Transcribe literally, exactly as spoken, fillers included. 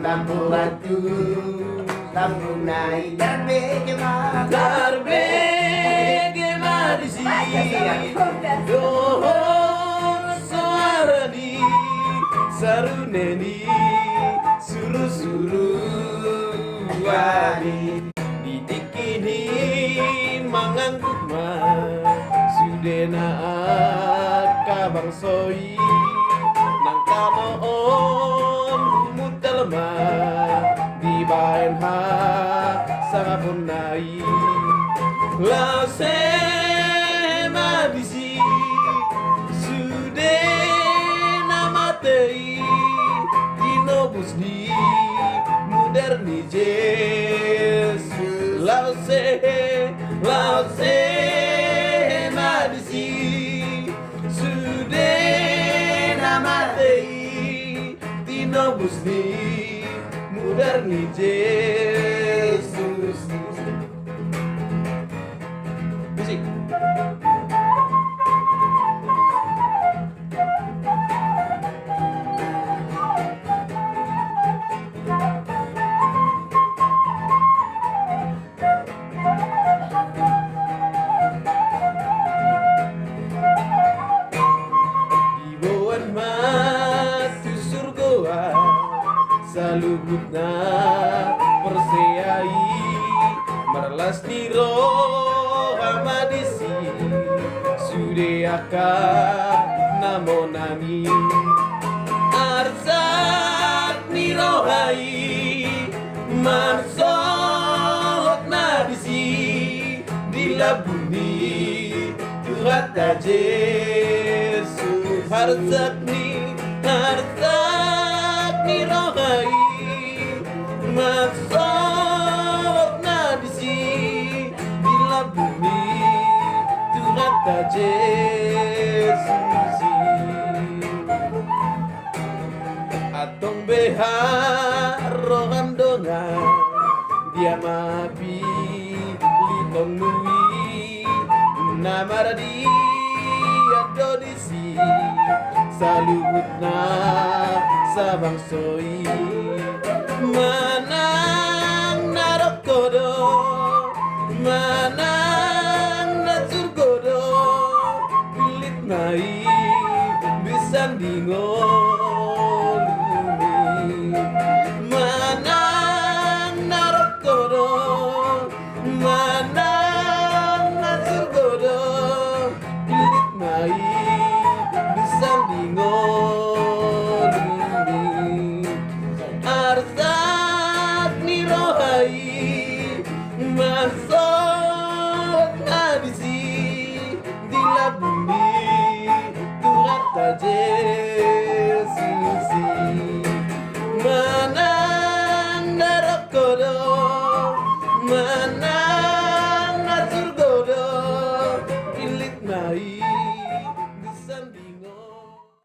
Lampu, lampu, lampu na i tarbege ma. Tarbege ma disi. Dohot soara ni sarune ni surusuruan i. Di tingki ni manganggur ma sude na angka bangso i. Nang tano on humundal ma dibaen hasangaponna i. Laos eme ma disi sude na mate i tinobus ni mudar ni Jesus. Laos eme, laos eme ma disi sude na mate i tinobus ni mudar ni Jesus. Musik. Diboan ma tu surgo an saluhut na porsea i. Marlas ni roha ma disi sude angka na monang i. Arsak ni roha i marsogot ma disi di lambung ni Tuhanta Jesus. Arsak ni, arsak ni roha i marsogot ma disi di lambung ni Tuhanta Jesus i. Antong beha roham dongan, dia ma pilitonmu i na maradian do disi saluhut na sabangso i. Manang na rok ho do, manang na surgo do, pillit ma i bisan di ngolumi. Manang na rok ho do, manang na surgo do, pillit ma i bisan di ngolumi. Arsak ni roha i mas